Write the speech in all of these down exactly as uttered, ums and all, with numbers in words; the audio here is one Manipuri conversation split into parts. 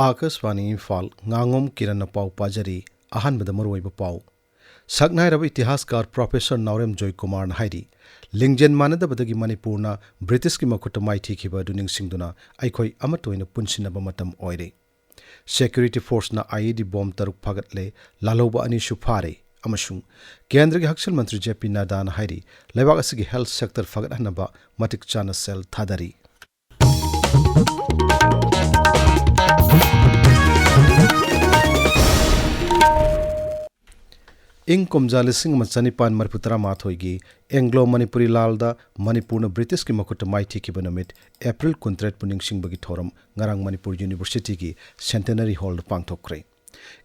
ꯑꯥꯀꯥꯁꯕꯥꯅꯤ ꯏꯝꯐꯥꯜ, ꯉꯥꯉꯣꯝ ꯀꯤꯔꯟꯅ ꯄꯥꯎ ꯄꯥꯖꯔꯤ꯫ ꯑꯍꯥꯟꯕꯗ ꯃꯔꯨꯑꯣꯏꯕ ꯄꯥꯎ꯫ ꯁꯛꯅꯥꯏꯔꯕ ꯏꯇꯤꯍꯥꯁꯀꯥꯔ ꯄ꯭ꯔꯣꯐꯦꯁꯔ ꯅꯥꯎꯔꯦꯝ ꯖꯣꯏꯀꯨꯃꯥꯔꯅ ꯍꯥꯏꯔꯤ, ꯂꯤꯡꯖꯦꯜ ꯃꯥꯟꯅꯗꯕꯗꯒꯤ ꯃꯅꯤꯄꯨꯔꯅ ꯕ꯭ꯔꯤꯇꯤꯁꯀꯤ ꯃꯈꯨꯠꯇ ꯃꯥꯏꯊꯤꯈꯤꯕ ꯑꯗꯨ ꯅꯤꯡꯁꯤꯡꯗꯨꯅ ꯑꯩꯈꯣꯏ ꯑꯃꯠꯇ ꯑꯣꯏꯅ ꯄꯨꯟꯁꯤꯟꯅꯕ ꯃꯇꯝ ꯑꯣꯏꯔꯦ꯫ ꯁꯦꯀ꯭ꯌꯨꯔꯤꯇꯤ ꯐꯣꯔꯁꯅ ꯑꯥꯏꯏꯗꯤ ꯕꯣꯝ ꯇꯔꯨꯛ ꯐꯥꯒꯠꯂꯦ, ꯂꯥꯜꯍꯧꯕ ꯑꯅꯤꯁꯨ ꯐꯥꯔꯦ ꯑꯃꯁꯨꯡ ꯀꯦꯟꯗ꯭ꯔꯒꯤ ꯍꯛꯁꯦꯜ ꯃꯟꯇ꯭ꯔꯤ ꯖꯦ ꯄꯤ ꯅꯗꯥꯅ ꯍꯥꯏꯔꯤ, ꯂꯩꯕꯥꯛ ꯑꯁꯤꯒꯤ ꯍꯦꯜꯊ ꯁꯦꯛꯇꯔ ꯐꯒꯠꯍꯟꯅꯕ ꯃꯇꯤꯛ ꯆꯥꯅ ꯁꯦꯜ ꯊꯥꯗꯔꯤ꯫ ꯏꯪ ꯀꯨꯝꯖꯥ ꯂꯤꯁꯤꯡ ꯑꯃ ꯆꯅꯤꯄꯥꯟ ꯃꯔꯤꯐꯨ ꯇꯔꯥꯃꯥꯊꯣꯏꯒꯤ ꯑꯦꯡꯒ꯭ꯂꯣ ꯃꯅꯤꯄꯨꯔꯤ ꯂꯥꯜꯗ ꯃꯅꯤꯄꯨꯔꯅ ꯕ꯭ꯔꯤꯇꯤꯁꯀꯤ ꯃꯈꯨꯠꯇ ꯃꯥꯏꯊꯤꯈꯤꯕ ꯅꯨꯃꯤꯠ ꯑꯦꯄ꯭ꯔꯤꯜ ꯀꯨꯟꯇꯔꯦꯠꯄꯨ ꯅꯤꯡꯁꯤꯡꯕꯒꯤ ꯊꯧꯔꯝ ꯉꯔꯥꯡ ꯃꯅꯤꯄꯨꯔ ꯌꯨꯅꯤꯚꯔꯁꯤꯇꯤꯒꯤ ꯁꯦꯟꯇꯦꯅꯔꯤ ꯍꯣꯜꯗ ꯄꯥꯡꯊꯣꯛꯈ꯭ꯔꯦ꯫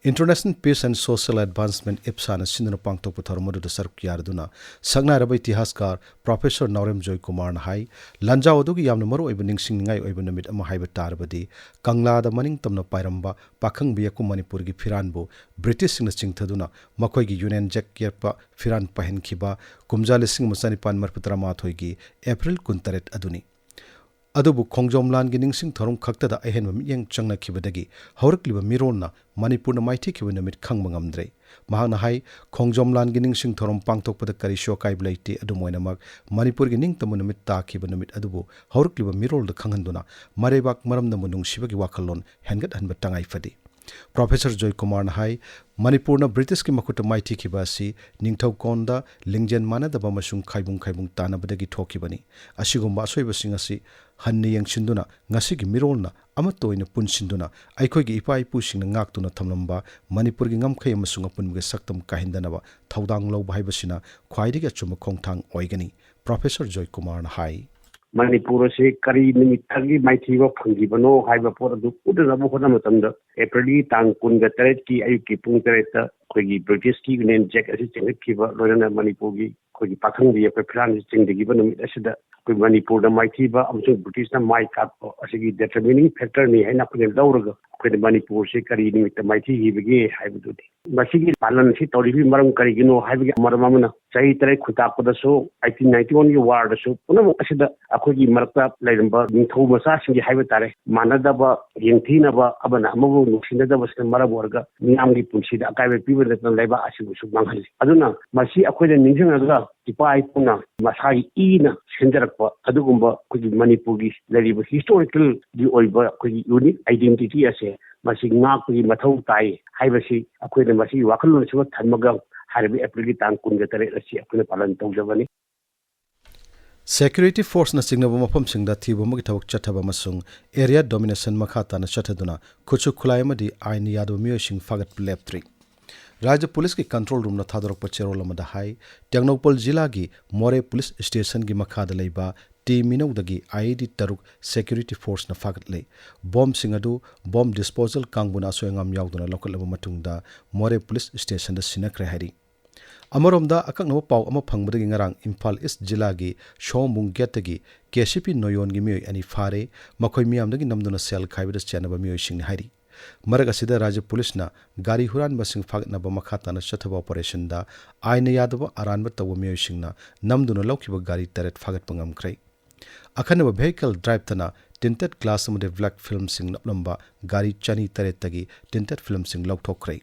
International Peace and Social Advancement, ꯏꯞꯁꯥꯅ ꯁꯤꯟꯗꯨꯅ ꯄꯥꯡꯊꯣꯛꯄ ꯊꯧꯔꯝ ꯑꯗꯨꯗ ꯁꯔꯨꯛ ꯌꯥꯔꯗꯨꯅ ꯁꯛꯅꯥꯏꯔꯕ ꯏꯇꯤꯍꯥꯁꯀꯥꯔ ꯄ꯭ꯔꯣꯐꯦꯁꯔ ꯅꯥꯎꯔꯦꯝ ꯖꯣꯏꯀꯨꯃꯥꯔꯅ ꯍꯥꯏ, ꯂꯥꯟꯖꯥꯎ ꯑꯗꯨꯒꯤ ꯌꯥꯝꯅ ꯃꯔꯨꯑꯣꯏꯕ ꯅꯤꯡꯁꯤꯡꯅꯤꯡꯉꯥꯏ ꯑꯣꯏꯕ ꯅꯨꯃꯤꯠ ꯑꯃ ꯍꯥꯏꯕ ꯇꯥꯔꯕꯗꯤ ꯀꯪꯂꯥꯗ ꯃꯅꯤꯡ ꯇꯝꯅ ꯄꯥꯏꯔꯝꯕ ꯄꯥꯈꯪꯕ ꯌꯦꯛꯄ ꯃꯅꯤꯄꯨꯔꯒꯤ ꯐꯤꯔꯥꯟꯕꯨ ꯕ꯭ꯔꯤꯇꯤꯁꯁꯤꯡꯅ ꯆꯤꯡꯊꯗꯨꯅ ꯃꯈꯣꯏꯒꯤ ꯌꯨꯅꯤꯌꯟ ꯖꯦꯛ ꯌꯦꯛꯄ ꯐꯤꯔꯥꯟ ꯄꯥꯏꯍꯟꯈꯤꯕ ꯀꯨꯝꯖꯥ ꯂꯤꯁꯤꯡ ꯑꯃ ꯆꯅꯤꯄꯥꯟ ꯃꯔꯤꯐꯨ ꯇꯔꯥꯃꯥꯊꯣꯏꯒꯤ ꯑꯦꯄ꯭ꯔꯤꯜ ꯀꯨꯟꯇꯔꯦꯠ ꯑꯗꯨꯅꯤ꯫ ꯑꯗꯨꯕꯨ ꯈꯣꯡꯖꯣꯝ ꯂꯥꯟꯒꯤ ꯅꯤꯡꯁꯤꯡ ꯊꯧꯔꯝ ꯈꯛꯇꯗ ꯑꯍꯦꯟꯕ ꯃꯤꯠꯌꯦꯡ ꯆꯪꯅꯈꯤꯕꯗꯒꯤ ꯍꯧꯔꯛꯂꯤꯕ ꯃꯤꯔꯣꯜꯅ ꯃꯅꯤꯄꯨꯔꯅ ꯃꯥꯏꯊꯤꯈꯤꯕ ꯅꯨꯃꯤꯠ ꯈꯪꯕ ꯉꯝꯗ꯭ꯔꯦ꯫ ꯃꯍꯥꯛꯅ ꯍꯥꯏ, ꯈꯣꯡꯖꯣꯝ ꯂꯥꯟꯒꯤ ꯅꯤꯡꯁꯤꯡ ꯊꯧꯔꯝ ꯄꯥꯡꯊꯣꯛꯄꯗ ꯀꯔꯤꯁꯨ ꯑꯀꯥꯏꯕ ꯂꯩꯇꯦ, ꯑꯗꯨꯝ ꯑꯣꯏꯅꯃꯛ ꯃꯅꯤꯄꯨꯔꯒꯤ ꯅꯤꯡꯇꯝꯕ ꯅꯨꯃꯤꯠ ꯇꯥꯈꯤꯕ ꯅꯨꯃꯤꯠ ꯑꯗꯨꯕꯨ ꯍꯧꯔꯛꯂꯤꯕ ꯃꯤꯔꯣꯜꯗ ꯈꯪꯍꯟꯗꯨꯅ ꯃꯔꯩꯕꯥꯛ ꯃꯔꯝꯗꯝꯕꯨ ꯅꯨꯡꯁꯤꯕꯒꯤ ꯋꯥꯈꯜꯂꯣꯟ ꯍꯦꯟꯒꯠꯍꯟꯕ ꯇꯉꯥꯏ ꯐꯗꯦ꯫ ꯄ꯭ꯔꯣꯐꯦꯁꯔ ꯖꯣꯏꯀꯨꯃꯥꯔꯅ ꯍꯥꯏ, ꯃꯅꯤꯄꯨꯔꯅ ꯕ꯭ꯔꯤꯇꯤꯁꯀꯤ ꯃꯈꯨꯠꯇ ꯃꯥꯏꯊꯤꯈꯤꯕ ꯑꯁꯤ ꯅꯤꯡꯊꯧꯀꯣꯟꯗ ꯂꯤꯡꯖꯦꯜ ꯃꯥꯟꯅꯗꯕ ꯑꯃꯁꯨꯡ ꯈꯥꯏꯕꯨꯡ ꯈꯥꯏꯕꯨꯡ ꯇꯥꯟꯅꯕꯗꯒꯤ ꯊꯣꯛꯈꯤꯕꯅꯤ꯫ ꯑꯁꯤꯒꯨꯝꯕ ꯑꯁꯣꯏꯕꯁꯤꯡ ꯑꯁꯤ ꯍꯟꯅ ꯌꯦꯡꯁꯤꯟꯗꯨꯅ ꯉꯁꯤꯒꯤ ꯃꯤꯔꯣꯜꯅ ꯑꯃꯠꯇ ꯑꯣꯏꯅ ꯄꯨꯟꯁꯤꯟꯗꯨꯅ ꯑꯩꯈꯣꯏꯒꯤ ꯏꯄꯥ ꯏꯄꯨꯁꯤꯡꯅ ꯉꯥꯛꯇꯨꯅ ꯊꯝꯂꯝꯕ ꯃꯅꯤꯄꯨꯔꯒꯤ ꯉꯝꯈꯩ ꯑꯃꯁꯨꯡ ꯑꯄꯨꯟꯕꯒꯤ ꯁꯛꯇꯝ ꯀꯥꯏꯍꯟꯗꯅꯕ ꯊꯧꯗꯥꯡ ꯂꯧꯕ ꯍꯥꯏꯕꯁꯤꯅ ꯈ꯭ꯋꯥꯏꯗꯒꯤ ꯑꯆꯨꯝꯕ ꯈꯣꯡꯊꯥꯡ ꯑꯣꯏꯒꯅꯤ, ꯄ꯭ꯔꯣꯐꯦꯁꯔ ꯖꯣꯏꯀꯨꯃꯥꯔꯅ ꯍꯥꯏ꯫ ꯃꯅꯤꯄꯨꯔ ꯑꯁꯤ ꯀꯔꯤ ꯅꯨꯃꯤꯠꯇꯒꯤ ꯃꯥꯏꯊꯤꯕ ꯐꯪꯈꯤꯕꯅꯣ ꯍꯥꯏꯕ ꯄꯣꯠ ꯑꯗꯨ ꯎꯠꯅꯅꯕ ꯍꯣꯠꯅꯕ ꯃꯇꯝꯗ ꯑꯦꯄ꯭ꯔꯤꯜꯒꯤ ꯇꯥꯡ ꯀꯨꯟꯒ ꯇꯔꯦꯠꯀꯤ ꯑꯌꯨꯛꯀꯤ ꯄꯨꯡ ꯇꯔꯦꯠꯇ ꯑꯩꯈꯣꯏꯒꯤ ꯕ꯭ꯔꯤꯇꯤꯁꯀꯤ ꯌꯨꯅꯤꯌꯟ ꯖꯦꯛ ꯑꯁꯤ ꯆꯤꯡꯈꯠꯈꯤꯕ, ꯂꯣꯏꯅꯅ ꯃꯅꯤꯄꯨꯔꯒꯤ ꯑꯩꯈꯣꯏꯒꯤ ꯄꯥꯈꯪꯕꯤ ꯑꯩꯈꯣꯏ ꯐꯤꯔꯥꯟꯁꯤ ꯆꯤꯡꯊꯈꯤꯕ ꯅꯨꯃꯤꯠ ꯑꯁꯤꯗ ꯑꯩꯈꯣꯏ ꯃꯅꯤꯄꯨꯔꯗ ꯃꯥꯏꯊꯤꯕ ꯑꯃꯁꯨꯡ ꯕ꯭ꯔꯤꯇꯤꯁꯅ ꯃꯥꯏ ꯀꯥꯛꯄ ꯑꯁꯤꯒꯤ determining factor ꯅꯤ ꯍꯥꯏꯅ ꯑꯩꯈꯣꯏꯅ ꯂꯧꯔꯒ ꯑꯩꯈꯣꯏꯅ ꯃꯅꯤꯄꯨꯔꯁꯤ ꯀꯔꯤ ꯅꯨꯃꯤꯠꯇ ꯃꯥꯏꯊꯤꯈꯤꯕꯒꯦ ꯍꯥꯏꯕꯗꯨꯗꯤ, ꯃꯁꯤꯒꯤ ꯄꯥꯂꯟꯁꯤ ꯇꯧꯔꯤꯕꯒꯤ ꯃꯔꯝ ꯀꯔꯤꯒꯤꯅꯣ ꯍꯥꯏꯕꯒꯤ ꯃꯔꯝ ꯑꯃꯅ, ꯆꯍꯤ ꯇꯔꯦꯠ ꯈꯨꯟꯇꯥꯛꯄꯗꯁꯨ, ꯑꯩꯠꯇꯤꯟ ꯅꯥꯏꯟꯇꯤ ꯋꯥꯟꯒꯤ ꯋꯥꯔꯗꯁꯨ, ꯄꯨꯝꯅꯃꯛ ꯑꯁꯤꯗ ꯑꯩꯈꯣꯏꯒꯤ ꯃꯔꯛꯇ ꯂꯩꯔꯝꯕ ꯅꯤꯡꯊꯧ ꯃꯆꯥꯁꯤꯡꯒꯤ ꯍꯥꯏꯕ ꯇꯥꯔꯦ, ꯃꯥꯟꯅꯗꯕ, ꯌꯦꯡꯊꯤꯅꯕ, ꯑꯃꯅ ꯑꯃꯕꯨ ꯅꯨꯡꯁꯤꯅꯗꯕꯁꯤꯅ ꯃꯔꯝ ꯑꯣꯏꯔꯒ ꯃꯤꯌꯥꯝꯒꯤ ꯄꯨꯟꯁꯤꯗ ꯑꯀꯥꯏꯕ ꯄꯤꯕ ꯅꯠꯇꯅ ꯂꯩꯕꯥꯛ ꯑꯁꯤꯕꯨꯁꯨ ꯃꯥꯡꯍꯜꯂꯤ꯫ ꯑꯗꯨꯅ ꯃꯁꯤ ꯑꯩꯈꯣꯏꯅ ꯅꯤꯡꯁꯤꯡꯉꯒ ꯏꯄꯥ ꯏꯄꯨꯅ ꯃꯁꯥꯒꯤ ꯏꯅ ꯁꯦꯝꯖꯔꯛꯄ ꯑꯗꯨꯒꯨꯝꯕ ꯑꯩꯈꯣꯏꯒꯤ ꯃꯅꯤꯄꯨꯔꯒꯤ ꯂꯩꯔꯤꯕ historicalꯒꯤ ꯑꯣꯏꯕ ꯑꯩꯈꯣꯏꯒꯤ unique identity ꯑꯁꯦ ꯃꯁꯤ ꯉꯥꯛꯄꯒꯤ ꯃꯊꯧ ꯇꯥꯏ ꯍꯥꯏꯕꯁꯤ ꯑꯩꯈꯣꯏꯅ ꯃꯁꯤꯒꯤ ꯋꯥꯈꯜꯂꯣꯟꯁꯤꯃ ꯊꯝꯃꯒ ꯍꯥꯏꯔꯤꯕ ꯑꯦꯄ꯭ꯔꯤꯜꯒꯤ ꯇꯥꯡ ꯀꯨꯟꯒ ꯇꯔꯦꯠ ꯑꯁꯤ ꯑꯩꯈꯣꯏꯅ ꯄꯥꯂꯟ ꯇꯧꯖꯕꯅꯤ꯫ Security forceꯅ ꯆꯤꯡꯅꯕ ꯃꯐꯝꯁꯤꯡꯗ ꯊꯤꯕ ꯑꯃꯒꯤ ꯊꯕꯛ ꯆꯠꯊꯕ ꯑꯃꯁꯨꯡ area domination ꯃꯈꯥ ꯇꯥꯅ ꯆꯠꯊꯗꯨꯅ ꯈꯨꯠꯁꯨ ꯈꯨꯠꯂꯥꯏ ꯑꯃꯗꯤ ꯑꯥꯏꯟ ꯌꯥꯗꯕ ꯃꯤꯑꯣꯏꯁꯤꯡ ꯐꯥꯒꯠꯄ ꯂꯦꯞꯇ꯭ꯔꯤ꯫ ꯔꯥꯖ꯭ꯌ ꯄꯨꯂꯤꯁꯀꯤ control roomꯅ ꯊꯥꯗꯣꯔꯛꯄ ꯆꯦꯔꯣꯜ ꯑꯃꯗ ꯍꯥꯏ, ꯇꯦꯡꯅꯧꯄꯜ ꯖꯤꯂꯥꯒꯤ ꯃꯣꯔꯦ ꯄꯨꯂꯤꯁ ꯁ꯭ꯇꯦꯁꯟꯒꯤ ꯃꯈꯥꯗ ꯂꯩꯕ ꯇꯤ ꯃꯤꯅꯧꯗꯒꯤ IED ꯇꯔꯨꯛ security forceꯅ ꯐꯥꯒꯠꯂꯦ꯫ ꯕꯣꯝꯁꯤꯡ ꯑꯗꯨ bomb disposal ꯀꯥꯡꯕꯨꯅ ꯑꯁꯣꯏ ꯑꯉꯥꯝ ꯌꯥꯎꯗꯅ ꯂꯧꯈꯠꯂꯕ ꯃꯇꯨꯡꯗ ꯃꯣꯔꯦ ꯄꯨꯂꯤꯁ ꯁ꯭ꯇꯦꯁꯟꯗ ꯁꯤꯟꯅꯈ꯭ꯔꯦ ꯍꯥꯏꯔꯤ꯫ ꯑꯃꯔꯣꯝꯗ, ꯑꯀꯛꯅꯕ ꯄꯥꯎ ꯑꯃ ꯐꯪꯕꯗꯒꯤ ꯉꯔꯥꯡ ꯏꯝꯐꯥꯜ ꯏꯁ ꯖꯤꯂꯥꯒꯤ ꯁꯣꯝꯕꯨꯡ ꯒꯦꯠꯇꯒꯤ KCP ꯅꯣꯌꯣꯟꯒꯤ ꯃꯤꯑꯣꯏ ꯑꯅꯤ ꯐꯥꯔꯦ꯫ ꯃꯈꯣꯏ ꯃꯤꯌꯥꯝꯗꯒꯤ ꯅꯝꯗꯨꯅ ꯁꯦꯜ ꯈꯥꯏꯕꯗ ꯆꯦꯟꯅꯕ ꯃꯤꯑꯣꯏꯁꯤꯡꯅꯤ ꯍꯥꯏꯔꯤ꯫ ꯃꯔꯛ ꯑꯁꯤꯗ, ꯔꯥꯖ꯭ꯌ ꯄꯨꯂꯤꯁꯅ ꯒꯥꯔꯤ ꯍꯨꯔꯥꯟꯕꯁꯤꯡ ꯐꯥꯒꯠꯅꯕ ꯃꯈꯥ ꯇꯥꯅ ꯆꯠꯊꯕ operationꯗ ꯑꯥꯏꯟꯅ ꯌꯥꯗꯕ ꯑꯔꯥꯟꯕ ꯇꯧꯕ ꯃꯤꯑꯣꯏꯁꯤꯡꯅ ꯅꯝꯗꯨꯅ ꯂꯧꯈꯤꯕ ꯒꯥꯔꯤ ꯇꯔꯦꯠ ꯐꯥꯒꯠꯄ ꯉꯝꯈ꯭ꯔꯦ꯫ ꯑꯈꯟꯅꯕ vehicle driveꯇꯅ tinted glass ꯑꯃꯗꯤ black filmꯁꯤꯡ ꯅꯞꯂꯝꯕ ꯒꯥꯔꯤ ꯆꯅꯤ ꯇꯔꯦꯠꯇꯒꯤ tinted filmꯁꯤꯡ ꯂꯧꯊꯣꯛꯈ꯭ꯔꯦ꯫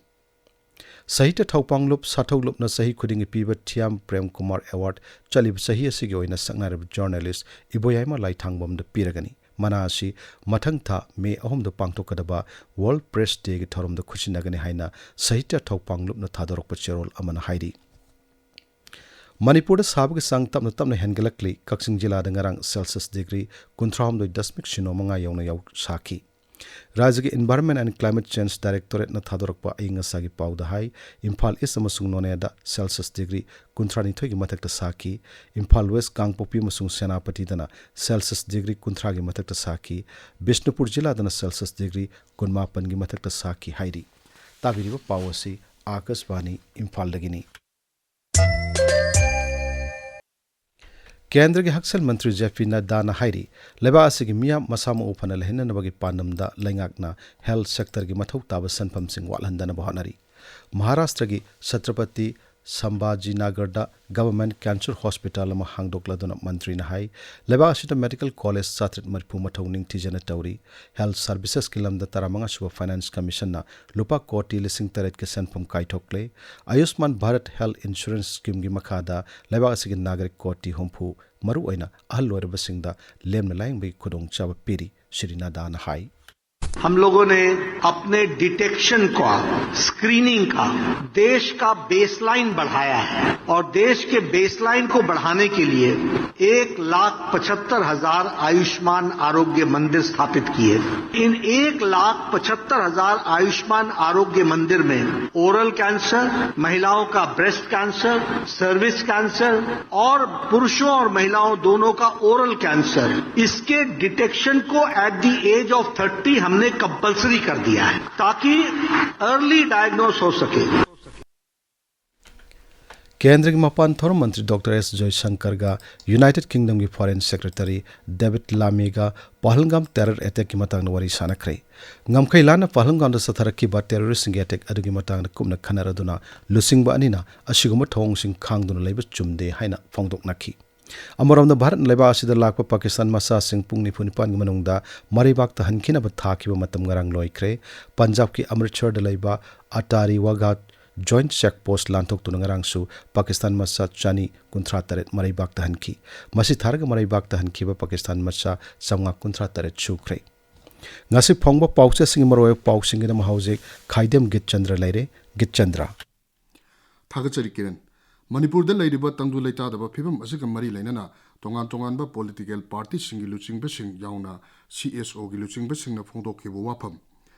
ꯁꯥꯍꯤꯇ꯭ꯌ ꯊꯧꯄꯥꯡꯂꯨꯞ ꯁꯥꯊꯧꯂꯨꯞꯅ ꯆꯍꯤ ꯈꯨꯗꯤꯡꯒꯤ ꯄꯤꯕ ꯊꯤꯌꯥꯝ ꯄ꯭ꯔꯦꯝ ꯀꯨꯃꯥꯔ Award ꯆꯠꯂꯤꯕ ꯆꯍꯤ ꯑꯁꯤꯒꯤ ꯑꯣꯏꯅ ꯁꯛꯅꯥꯏꯔꯕ journalist ꯏꯕꯣꯌꯥꯏꯃ ꯂꯥꯏꯊꯥꯡꯕꯝꯗ ꯄꯤꯔꯒꯅꯤ꯫ ꯃꯅꯥ ꯑꯁꯤ ꯃꯊꯪ ꯊꯥ ꯃꯦ ꯑꯍꯨꯝꯗ ꯄꯥꯡꯊꯣꯛꯀꯗꯕ World Press Dayꯒꯤ ꯊꯧꯔꯝꯗ ꯈꯨꯠꯁꯤꯟꯅꯒꯅꯤ ꯍꯥꯏꯅ ꯁꯥꯍꯤꯇ꯭ꯌ ꯊꯧꯄꯥꯡꯂꯨꯞꯅ ꯊꯥꯗꯣꯔꯛꯄ ꯆꯦꯔꯣꯜ ꯑꯃꯅ ꯍꯥꯏꯔꯤ꯫ ꯃꯅꯤꯄꯨꯔꯗ ꯁꯥꯕꯒꯤ ꯆꯥꯡ ꯇꯞꯅ ꯇꯞꯅ ꯍꯦꯟꯒꯠꯂꯛꯂꯤ꯫ ꯀꯛꯆꯤꯡ ꯖꯤꯂꯥꯗ ꯉꯔꯥꯡ Celsius degree ꯀꯨꯟꯊ꯭ꯔꯥ ꯍꯨꯝꯗꯣꯏ ꯗꯁꯃꯤꯛ ꯁꯤꯅꯣ ꯃꯉꯥ ꯌꯧꯅ ꯌꯧ-, ꯁꯥꯈꯤ꯫ ꯔꯥꯖ꯭ꯌꯒꯤ Environment and Climate Change Directorate-ꯅ ꯊꯥꯗꯣꯔꯛꯄ ꯑꯏꯪ ꯑꯁꯥꯒꯤ ꯄꯥꯎꯗ ꯍꯥꯏ, ꯏꯝꯐꯥꯜ ꯏꯁ ꯑꯃꯁꯨꯡ ꯅꯣꯅꯦꯗ ꯁꯦꯜꯁꯤꯌꯁ ꯗꯤꯒ꯭ꯔꯤ ꯀꯨꯟꯊ꯭ꯔꯥꯅꯤꯊꯣꯏꯒꯤ ꯃꯊꯛꯇ ꯁꯥꯈꯤ, ꯏꯝꯐꯥꯜ ꯋꯦꯁ, ꯀꯥꯡꯄꯣꯛꯄꯤ ꯑꯃꯁꯨꯡ ꯁꯦꯅꯥꯄꯇꯤꯗꯅ ꯁꯦꯜꯁꯤꯌꯁ ꯗꯤꯒ꯭ꯔꯤ ꯀꯨꯟꯊ꯭ꯔꯥꯒꯤ ꯃꯊꯛꯇ ꯁꯥꯈꯤ, ꯕꯤꯁꯅꯨꯄꯨꯔ ꯖꯤꯂꯥꯗꯅ ꯁꯦꯜꯁꯤꯌꯁ ꯗꯤꯒ꯭ꯔꯤ ꯀꯨꯟꯃꯥꯄꯟꯒꯤ ꯃꯊꯛꯇ ꯁꯥꯈꯤ ꯍꯥꯏꯔꯤ꯫ ꯇꯥꯕꯤꯔꯤꯕ ꯄꯥꯎ ꯑꯁꯤ ꯑꯥꯀꯥꯁꯕꯥꯅꯤ ꯏꯝꯐꯥꯜꯗꯒꯤꯅꯤ꯫ ꯀꯦꯟꯗ꯭ꯔꯒꯤ ꯍꯛꯁꯦꯜ ꯃꯟꯇ꯭ꯔꯤ ꯖꯦ ꯄꯤ ꯅꯗ꯭ꯗꯥꯅ ꯍꯥꯏꯔꯤ, ꯂꯩꯕꯥꯛ ꯑꯁꯤꯒꯤ ꯃꯤꯌꯥꯝ ꯃꯁꯥ ꯃꯎ ꯐꯅ ꯂꯩꯍꯟꯅꯅꯕꯒꯤ ꯄꯥꯟꯗꯝꯗ ꯂꯩꯉꯥꯛꯅ ꯍꯦꯜꯊ ꯁꯦꯛꯇꯔꯒꯤ ꯃꯊꯧ ꯇꯥꯕ ꯁꯦꯟꯐꯝꯁꯤꯡ ꯋꯥꯠꯍꯟꯗꯅꯕ ꯍꯣꯠꯅꯔꯤ꯫ ꯃꯍꯥꯔꯥꯁꯇ꯭ꯔꯒꯤ ꯁꯇ꯭ꯔꯄꯇꯤ ꯁꯝꯚꯥꯖꯤꯅꯒꯔꯗ ꯒꯚꯔꯟꯃꯦꯟꯠ ꯀꯦꯟꯁꯔ ꯍꯣꯁꯄꯤꯇꯥꯜ ꯑꯃ ꯍꯥꯡꯗꯣꯛꯂꯗꯨꯅ ꯃꯟꯇ꯭ꯔꯤꯅ ꯍꯥꯏ, ꯂꯩꯕꯥꯛ ꯑꯁꯤꯗ ꯃꯦꯗꯤꯀꯦꯜ ꯀꯣꯂꯦꯖ ꯆꯥꯇ꯭ꯔꯦꯠ ꯃꯔꯤꯐꯨ ꯃꯊꯧ ꯅꯤꯡꯊꯤꯖꯅ ꯇꯧꯔꯤ꯫ ꯍꯦꯜꯊ ꯁꯔꯚꯤꯁꯦꯁꯀꯤ ꯂꯝꯗ ꯇꯔꯥꯃꯉꯥ ꯁꯨꯕ ꯐꯥꯏꯅꯥꯟꯁ ꯀꯃꯤꯁꯟꯅ ꯂꯨꯄꯥ ꯀꯣꯇꯤ ꯂꯤꯁꯤꯡ ꯇꯔꯦꯠꯀꯤ ꯁꯦꯟꯐꯝ ꯀꯥꯏꯊꯣꯛꯂꯦ꯫ ꯑꯌꯨꯁꯃꯥꯟ ꯚꯥꯔꯠ ꯍꯦꯜꯊ ꯏꯟꯁꯨꯔꯦꯟꯁ ꯁ꯭ꯀꯤꯝꯒꯤ ꯃꯈꯥꯗ ꯂꯩꯕꯥꯛ ꯑꯁꯤꯒꯤ ꯅꯥꯒꯔꯤꯛ ꯀꯣꯇꯤ ꯍꯨꯝꯐꯨ, ꯃꯔꯨꯑꯣꯏꯅ ꯑꯍꯜ ꯑꯣꯏꯔꯕꯁꯤꯡꯗ ꯂꯦꯝꯅ ꯂꯥꯌꯦꯡꯕꯒꯤ ꯈꯨꯗꯣꯡꯆꯥꯕ ꯄꯤꯔꯤ, ꯁ꯭ꯔꯤ ꯅꯗ꯭ꯗꯥꯅ ꯍꯥꯏ꯫ हम लोगों ने अपने डिटेक्शन का, स्क्रीनिंग का, देश का बेसलाइन बढ़ाया है और देश के बेसलाइन को बढ़ाने के लिए एक लाख पचहत्तर हजार आयुष्मान आरोग्य मंदिर स्थापित किए। इन एक लाख पचहत्तर हजार आयुष्मान आरोग्य मंदिर में ओरल कैंसर, महिलाओं का ब्रेस्ट कैंसर, सर्विक्स कैंसर और पुरुषों और महिलाओं दोनों का ओरल कैंसर, इसके डिटेक्शन को at the age of thirty हमने कंपलसरी कर दिया है, ताकि अर्ली डायग्नोस हो सके। ꯀꯦꯟꯗ꯭ꯔꯒꯤ ꯃꯄꯥꯟ ꯊꯧꯔꯝ ꯃꯟꯇ꯭ꯔꯤ ꯗꯣꯛꯇꯔ ꯑꯦꯁ ꯖꯣꯏꯁꯪꯀꯔꯒ ꯌꯨꯅꯥꯏꯇꯦꯗ ꯀꯤꯡꯗꯝꯒꯤ ꯐꯣꯔꯦꯟ ꯁꯦꯀ꯭ꯔꯦꯇꯔꯤ ꯗꯦꯕꯤꯗ ꯂꯥꯃꯤꯒ ꯄꯍꯜꯒꯥꯝ ꯇꯦꯔꯔ ꯑꯦꯇꯦꯛꯀꯤ ꯃꯇꯥꯡꯗ ꯋꯥꯔꯤ ꯁꯥꯟꯅꯈ꯭ꯔꯦ꯫ ꯉꯝꯈꯩ ꯂꯥꯟꯅ ꯄꯍꯜꯒꯥꯝꯗ ꯆꯠꯊꯔꯛꯈꯤꯕ ꯇꯦꯔꯣꯔꯤꯁꯁꯤꯡꯒꯤ ꯑꯦꯇꯦꯛ ꯑꯗꯨꯒꯤ ꯃꯇꯥꯡꯗ ꯀꯨꯞꯅ ꯈꯟꯅꯔꯗꯨꯅ ꯂꯨꯆꯤꯡꯕ ꯑꯅꯤꯅ ꯑꯁꯤꯒꯨꯝꯕ ꯊꯧꯑꯣꯡꯁꯤꯡ ꯈꯥꯡꯗꯨꯅ ꯂꯩꯕ ꯆꯨꯝꯗꯦ ꯍꯥꯏꯅ ꯐꯣꯡꯗꯣꯛꯅꯈꯤ꯫ ꯑꯃꯔꯣꯝꯗ, ꯚꯥꯔꯠꯅ ꯂꯩꯕꯥꯛ ꯑꯁꯤꯗ ꯂꯥꯛꯄ ꯄꯥꯀꯤꯁꯇꯥꯟ ꯃꯆꯥꯁꯤꯡ ꯄꯨꯡ ꯅꯤꯐꯨ ꯅꯤꯄꯥꯟꯒꯤ ꯃꯅꯨꯡꯗ ꯃꯔꯩꯕꯥꯛꯇ ꯍꯟꯈꯤꯅꯕ ꯊꯥꯈꯤꯕ ꯃꯇꯝ ꯉꯔꯥꯡ ꯂꯣꯏꯈ꯭ꯔꯦ꯫ ꯄꯟꯖꯥꯕꯀꯤ ꯑꯃ꯭ꯔꯤꯠꯁꯔꯗ ꯂꯩꯕ ꯑꯇꯥꯔꯤ ꯋꯥꯘꯥ ꯖꯣꯏꯟꯠ ꯆꯦꯛ ꯄꯣꯁꯠ ꯂꯥꯟꯊꯣꯛꯇꯨꯅ ꯉꯔꯥꯡꯁꯨ ꯄꯥꯀꯤꯁꯇꯥꯟ ꯃꯆꯥ ꯆꯅꯤ ꯀꯨꯟꯊ꯭ꯔꯥ ꯇꯔꯦꯠ ꯃꯔꯩꯕꯥꯛꯇ ꯍꯟꯈꯤ꯫ ꯃꯁꯤ ꯊꯥꯔꯒ ꯃꯔꯩꯕꯥꯛꯇ ꯍꯟꯈꯤꯕ ꯄꯥꯀꯤꯁꯇꯥꯟ ꯃꯆꯥ ꯆꯥꯝꯃꯉꯥ ꯀꯨꯟꯊ꯭ꯔꯥ ꯇꯔꯦꯠ ꯁꯨꯈ꯭ꯔꯦ꯫ ꯉꯁꯤ ꯐꯣꯡꯕ ꯄꯥꯎꯆꯦꯁꯤꯡꯒꯤ ꯃꯔꯨꯑꯣꯏꯕ ꯄꯥꯎꯁꯤꯡꯒꯤꯗꯃꯛ ꯍꯧꯖꯤꯛ ꯈꯥꯏꯗꯦꯝ ꯒꯤꯠꯆꯟꯗ꯭ꯔ ꯂꯩꯔꯦ꯫ ꯒꯤꯠꯆꯟꯗ꯭ꯔ꯫ ꯊꯥꯒꯠꯆꯔꯤ ꯀꯤꯔꯟ꯫ ꯃꯅꯤꯄꯨꯔꯗ ꯂꯩꯔꯤꯕ ꯇꯪꯗꯨ ꯂꯩꯇꯥꯗꯕ ꯐꯤꯕꯝ ꯑꯁꯤꯒ ꯃꯔꯤ ꯂꯩꯅꯅ ꯇꯣꯉꯥꯟ ꯇꯣꯉꯥꯟꯕ ꯄꯣꯂꯤꯇꯤꯀꯦꯜ ꯄꯥꯔꯇꯤꯁꯤꯡꯒꯤ ꯂꯨꯆꯤꯡꯕꯁꯤꯡ ꯌꯥꯎꯅ ꯁꯤ ꯑꯦꯁ ꯑꯣꯒꯤ ꯂꯨꯆꯤꯡꯕꯁꯤꯡꯅ ꯐꯣꯡꯗꯣꯛꯈꯤꯕ ꯋꯥꯐꯝ꯫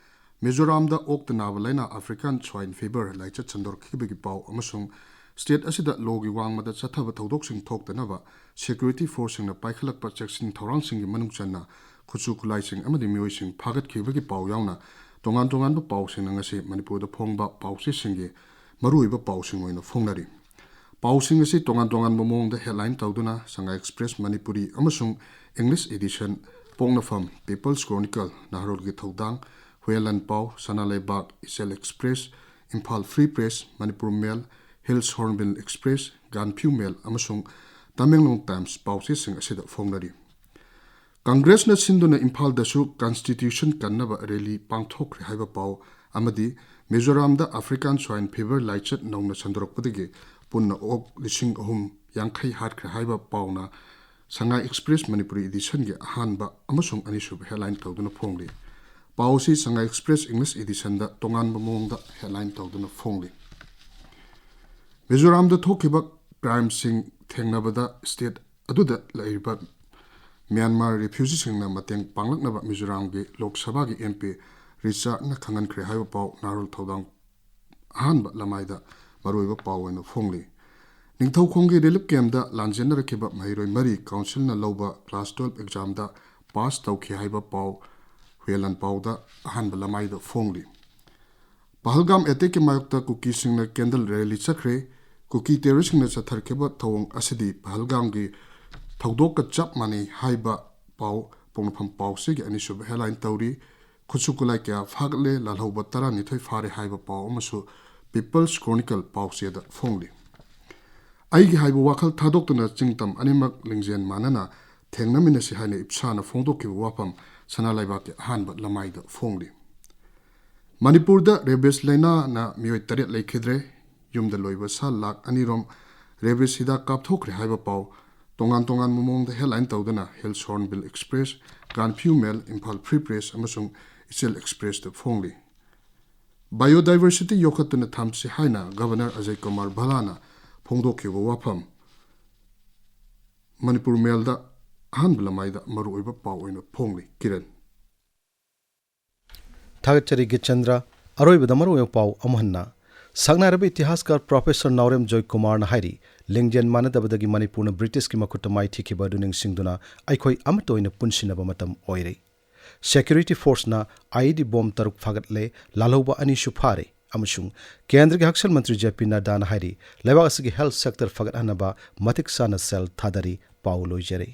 ꯃꯤꯖꯣꯔꯥꯝꯗ ꯑꯣꯛꯇ ꯅꯥꯕ ꯂꯥꯏꯅꯥ ꯑꯐ꯭ꯔꯤꯀꯥꯟ ꯁ꯭ꯋꯥꯏꯟ ꯐꯤꯚꯔ ꯂꯥꯏꯆꯠ ꯁꯟꯗꯣꯔꯛꯈꯤꯕꯒꯤ ꯄꯥꯎ ꯑꯃꯁꯨꯡ ꯁ꯭ꯇꯦꯠ ꯑꯁꯤꯗ ꯂꯣꯒꯤ ꯋꯥꯡꯃꯗ ꯆꯠꯊꯕ ꯊꯧꯗꯣꯛꯁꯤꯡ ꯊꯣꯛꯇꯅꯕ ꯁꯦꯀ꯭ꯌꯨꯔꯤꯇꯤ ꯐꯣꯔꯁꯁꯤꯡꯅ ꯄꯥꯏꯈꯠꯂꯛꯄ ꯆꯦꯛꯁꯤꯟ ꯊꯧꯔꯥꯡꯁꯤꯡꯒꯤ ꯃꯅꯨꯡ ꯆꯟꯅ ꯈꯨꯠꯁꯨ ꯈꯨꯠꯂꯥꯏꯁꯤꯡ ꯑꯃꯗꯤ ꯃꯤꯑꯣꯏꯁꯤꯡ ꯐꯥꯒꯠꯈꯤꯕꯒꯤ ꯄꯥꯎ ꯌꯥꯎꯅ ꯇꯣꯉꯥꯟ ꯇꯣꯉꯥꯟꯕ ꯄꯥꯎꯁꯤꯡꯅ ꯉꯁꯤ ꯃꯅꯤꯄꯨꯔꯗ ꯐꯣꯡꯕ ꯄꯥꯎꯆꯦꯁꯤꯡꯒꯤ ꯃꯔꯨꯑꯣꯏꯕ ꯄꯥꯎꯁꯤꯡ ꯑꯣꯏꯅ ꯐꯣꯡꯅꯔꯤ꯫ ꯄꯥꯎꯁꯤꯡ ꯑꯁꯤ ꯇꯣꯉꯥꯟ ꯇꯣꯉꯥꯟꯕ ꯃꯑꯣꯡꯗ ꯍꯦꯗꯂꯥꯏꯟ ꯇꯧꯗꯨꯅ ꯁꯉꯥꯏ ꯑꯦꯛꯁꯄ꯭ꯔꯦꯁ ꯃꯅꯤꯄꯨꯔꯤ ꯑꯃꯁꯨꯡ ꯏꯪꯂꯤꯁ ꯏꯗꯤꯁꯟ, ꯄꯣꯛꯅꯐꯝ, ꯄꯤꯄꯜꯁ ꯀ꯭ꯔꯣꯅꯤꯀꯜ, ꯅꯍꯥꯔꯣꯜꯒꯤ Thoudang, Huyen Lanpao, Sana Leibak, Ichel express, Imphal free press, Manipur mail, hills hornbill express, Ganphiu mail ꯑꯃꯁꯨꯡ ꯇꯃꯦꯡꯂꯣꯡ ꯇꯥꯏꯝꯁ ꯄꯥꯎꯆꯦꯁꯤꯡ ꯑꯁꯤꯗ ꯐꯣꯡꯅꯔꯤ꯫ ꯀꯪꯒ꯭ꯔꯦꯁꯅ ꯁꯤꯟꯗꯨꯅ ꯏꯝꯐꯥꯜꯗꯁꯨ ꯀꯟꯁꯇꯤꯇ꯭ꯌꯨꯁꯟ ꯀꯟꯅꯕ ꯔꯦꯂꯤ ꯄꯥꯡꯊꯣꯛꯈ꯭ꯔꯦ ꯍꯥꯏꯕ ꯄꯥꯎ ꯑꯃꯗꯤ ꯃꯤꯖꯣꯔꯥꯝꯗ ꯑꯐ꯭ꯔꯤꯀꯥꯟ ꯁ꯭ꯋꯥꯏꯟ ꯐꯤꯚꯔ ꯂꯥꯏꯆꯠ ꯅꯧꯅ ꯁꯟꯗꯣꯔꯛꯄꯗꯒꯤ ꯄꯨꯟꯅ ꯑꯣꯛ ꯂꯤꯁꯤꯡ ꯑꯍꯨꯝ ꯌꯥꯡꯈꯩ ꯍꯥꯠꯈ꯭ꯔꯦ ꯍꯥꯏꯕ ꯄꯥꯎꯅ ꯁꯉꯥꯏ ꯑꯦꯛꯁꯄ꯭ꯔꯦꯁ ꯃꯅꯤꯄꯨꯔꯤ ꯏꯗꯤꯁꯟꯒꯤ ꯑꯍꯥꯟꯕ ꯑꯃꯁꯨꯡ ꯑꯅꯤꯁꯨꯕ ꯍꯦꯗꯂꯥꯏꯟ ꯇꯧꯗꯨꯅ ꯐꯣꯡꯂꯤ꯫ ꯄꯥꯎ ꯑꯁꯤ ꯁꯉꯥꯏ ꯑꯦꯛꯁꯄ꯭ꯔꯦꯁ ꯏꯪꯂꯤꯁ ꯏꯗꯤꯁꯟꯗ ꯇꯣꯉꯥꯟꯕ ꯃꯑꯣꯡꯗ ꯍꯦꯗꯂꯥꯏꯟ ꯇꯧꯗꯨꯅ ꯐꯣꯡꯂꯤ꯫ ꯃꯤꯖꯣꯔꯥꯝꯗ ꯊꯣꯛꯈꯤꯕ ꯀ꯭ꯔꯥꯏꯝꯁꯤꯡ ꯊꯦꯡꯅꯕꯗ ꯁ꯭ꯇꯦꯠ ꯑꯗꯨꯗ ꯂꯩꯔꯤꯕ ꯃ꯭ꯌꯥꯟꯃꯥꯔ ꯔꯤꯐ꯭ꯌꯨꯖꯤꯁꯤꯡꯅ ꯃꯇꯦꯡ ꯄꯥꯡꯂꯛꯅꯕ ꯃꯤꯖꯣꯔꯥꯝꯒꯤ ꯂꯣꯛ ꯁꯚꯥꯒꯤ ꯑꯦꯝ ꯄꯤ ꯔꯤꯆꯥꯔꯗꯅ ꯈꯪꯍꯟꯈ꯭ꯔꯦ ꯍꯥꯏꯕ ꯄꯥꯎ ꯅꯍꯥꯔꯣꯜ ꯊꯧꯗꯥꯡ ꯑꯍꯥꯟꯕ ꯂꯃꯥꯏꯗ ꯃꯔꯨꯑꯣꯏꯕ ꯄꯥꯎ ꯑꯣꯏꯅ ꯐꯣꯡꯂꯤ꯫ ꯅꯤꯡꯊꯧꯈꯣꯡꯒꯤ ꯔꯤꯂꯤꯐ ꯀꯦꯝꯞꯇ ꯂꯥꯟꯖꯦꯟꯅꯔꯛꯈꯤꯕ ꯃꯍꯩꯔꯣꯏ ꯃꯔꯤ ꯀꯥꯎꯟꯁꯤꯜꯅ ꯂꯧꯕ ꯀ꯭ꯂꯥꯁ ꯇꯨꯌꯦꯜꯞ ꯑꯦꯛꯖꯥꯝꯗ ꯄꯥꯁ ꯇꯧꯈꯤ ꯍꯥꯏꯕ ꯄꯥꯎ ꯍꯨꯌꯦꯟ ꯂꯥꯟꯄꯥꯎꯗ ꯑꯍꯥꯟꯕ ꯂꯃꯥꯏꯗ ꯐꯣꯡꯂꯤ꯫ ꯄꯍꯜꯒꯥꯝ ꯑꯦꯇꯦꯛꯀꯤ ꯃꯥꯌꯣꯛꯇ ꯀꯨꯀꯤꯁꯤꯡꯅ ꯀꯦꯟꯗꯜ ꯔꯦꯂꯤ ꯆꯠꯈ꯭ꯔꯦ꯫ ꯀꯨꯀꯤ ꯇꯦꯔꯣꯔꯤꯁꯁꯤꯡꯅ ꯆꯠꯊꯔꯛꯈꯤꯕ ꯊꯧꯑꯣꯡ ꯑꯁꯤꯗꯤ ꯄꯍꯜꯒꯥꯝꯒꯤ ꯊꯧꯗꯣꯛꯀ ꯆꯞ ꯃꯥꯟꯅꯩ ꯍꯥꯏꯕ ꯄꯥꯎ ꯄꯣꯛꯅꯐꯝ ꯄꯥꯎꯆꯦꯒꯤ ꯑꯅꯤꯁꯨꯕ ꯍꯦꯗꯂꯥꯏꯟ ꯇꯧꯔꯤ꯫ ꯈꯨꯠꯁꯨ ꯈꯨꯠꯂꯥꯏ ꯀꯌꯥ ꯐꯥꯒꯠꯂꯦ, ꯂꯥꯜꯍꯧꯕ ꯇꯔꯥꯅꯤꯊꯣꯏ ꯐꯥꯔꯦ ꯍꯥꯏꯕ ꯄꯥꯎ ꯑꯃꯁꯨ ꯄꯤꯄꯜꯁ ꯀ꯭ꯔꯣꯅꯤꯀꯜ ꯄꯥꯎꯆꯦꯗ ꯐꯣꯡꯂꯤ꯫ ꯑꯩꯒꯤ ꯍꯥꯏꯕ ꯋꯥꯈꯜ ꯊꯥꯗꯣꯛꯇꯨꯅ ꯆꯤꯡꯇꯝ ꯑꯅꯤꯃꯛ ꯂꯤꯡꯖꯦꯜ ꯃꯥꯟꯅꯅ ꯊꯦꯡꯅꯃꯤꯟꯅꯁꯤ ꯍꯥꯏꯅ ꯏꯞꯁꯥꯅ ꯐꯣꯡꯗꯣꯛꯈꯤꯕ ꯋꯥꯐꯝ ꯁꯅꯥ ꯂꯩꯕꯥꯛꯀꯤ ꯑꯍꯥꯟꯕ ꯂꯃꯥꯏꯗ ꯐꯣꯡꯂꯤ꯫ ꯃꯅꯤꯄꯨꯔꯗ ꯔꯦꯕꯤꯁ ꯂꯥꯏꯅꯥꯅ ꯃꯤꯑꯣꯏ ꯇꯔꯦꯠ ꯂꯩꯈꯤꯗ꯭ꯔꯦ꯫ ꯌꯨꯝꯗ ꯂꯣꯏꯕ ꯁꯥ ꯂꯥꯈ ꯑꯅꯤꯔꯣꯝ ꯔꯦꯕꯤꯁ ꯍꯤꯗꯥꯛ ꯀꯥꯞꯊꯣꯛꯈ꯭ꯔꯦ ꯍꯥꯏꯕ ꯄꯥꯎ ꯇꯣꯉꯥꯟ ꯇꯣꯉꯥꯟꯕ ꯃꯑꯣꯡꯗ ꯍꯦꯗꯂꯥꯏꯟ ꯇꯧꯗꯨꯅ ꯍꯤꯜꯁ ꯍꯣꯔꯟꯕꯤꯜ ꯑꯦꯛꯁꯄ꯭ꯔꯦꯁ, ꯒꯥꯟꯐꯤꯎ ꯃꯦꯜ, ꯏꯝꯐꯥꯜ ꯐ꯭ꯔꯤ ꯄ꯭ꯔꯦꯁ ꯑꯃꯁꯨꯡ ꯏꯆꯦꯜ ꯑꯦꯛꯁꯄ꯭ꯔꯦꯁꯇ ꯐꯣꯡꯂꯤ꯫ ꯕꯥꯏꯑꯣꯗꯥꯏꯚꯔꯁꯤꯇꯤ ꯌꯣꯛꯈꯠꯇꯨꯅ ꯊꯝꯁꯤ ꯍꯥꯏꯅ ꯒꯚꯔꯅꯔ ꯑꯖꯌ ꯀꯨꯃꯥꯔ ꯚꯜꯂꯥꯅ ꯐꯣꯡꯗꯣꯛꯈꯤꯕ ꯋꯥꯐꯝ ꯃꯅꯤꯄꯨꯔ ꯃꯦꯜꯗ ꯑꯍꯥꯟꯕ ꯂꯃꯥꯏꯗ ꯃꯔꯨꯑꯣꯏꯕ ꯄꯥꯎ ꯑꯣꯏꯅ ꯐꯣꯡꯂꯤ꯫ ꯀꯤꯔꯟ꯫ ꯊꯥꯒꯠꯆꯔꯤ ꯒꯤꯆꯟꯗ꯭ꯔ꯫ ꯑꯔꯣꯏꯕꯗ ꯃꯔꯨꯑꯣꯏꯕ ꯄꯥꯎ ꯑꯃꯨꯛ ꯍꯟꯅ꯫ ꯁꯛꯅꯥꯏꯔꯕ ꯏꯇꯤꯍꯥꯁꯀꯥꯔ ꯄ꯭ꯔꯣꯐꯦꯁꯔ ꯅꯥꯎꯔꯦꯝ ꯖꯣꯏꯀꯨꯃꯥꯔꯅ ꯍꯥꯏꯔꯤ, ꯂꯤꯡꯖꯦꯜ ꯃꯥꯟꯅꯗꯕꯗꯒꯤ ꯃꯅꯤꯄꯨꯔꯅ ꯕ꯭ꯔꯤꯇꯤꯁꯀꯤ ꯃꯈꯨꯠꯇ ꯃꯥꯏꯊꯤꯈꯤꯕ ꯑꯗꯨ ꯅꯤꯡꯁꯤꯡꯗꯨꯅ ꯑꯩꯈꯣꯏ ꯑꯃꯠꯇ ꯑꯣꯏꯅ ꯄꯨꯟꯁꯤꯟꯅꯕ ꯃꯇꯝ ꯑꯣꯏꯔꯦ꯫ ꯁꯦꯀ꯭ꯌꯨꯔꯤꯇꯤ ꯐꯣꯔꯁꯅ ꯑꯥꯏꯏꯗꯤ ꯕꯣꯝ ꯇꯔꯨꯛ ꯐꯥꯒꯠꯂꯦ, ꯂꯥꯜꯍꯧꯕ ꯑꯅꯤꯁꯨ ꯐꯥꯔꯦ ꯑꯃꯁꯨꯡ ꯀꯦꯟꯗ꯭ꯔꯒꯤ ꯍꯛꯁꯦꯜ ꯃꯟꯇ꯭ꯔꯤ ꯖꯦ ꯄꯤ ꯅꯗ꯭ꯗꯥꯅ ꯍꯥꯏꯔꯤ, ꯂꯩꯕꯥꯛ ꯑꯁꯤꯒꯤ ꯍꯦꯜꯊ ꯁꯦꯛꯇꯔ ꯐꯒꯠꯍꯟꯅꯕ ꯃꯇꯤꯛ ꯆꯥꯅ ꯁꯦꯜ ꯊꯥꯗꯔꯤ꯫ ꯄꯥꯎ ꯂꯣꯏꯖꯔꯦ꯫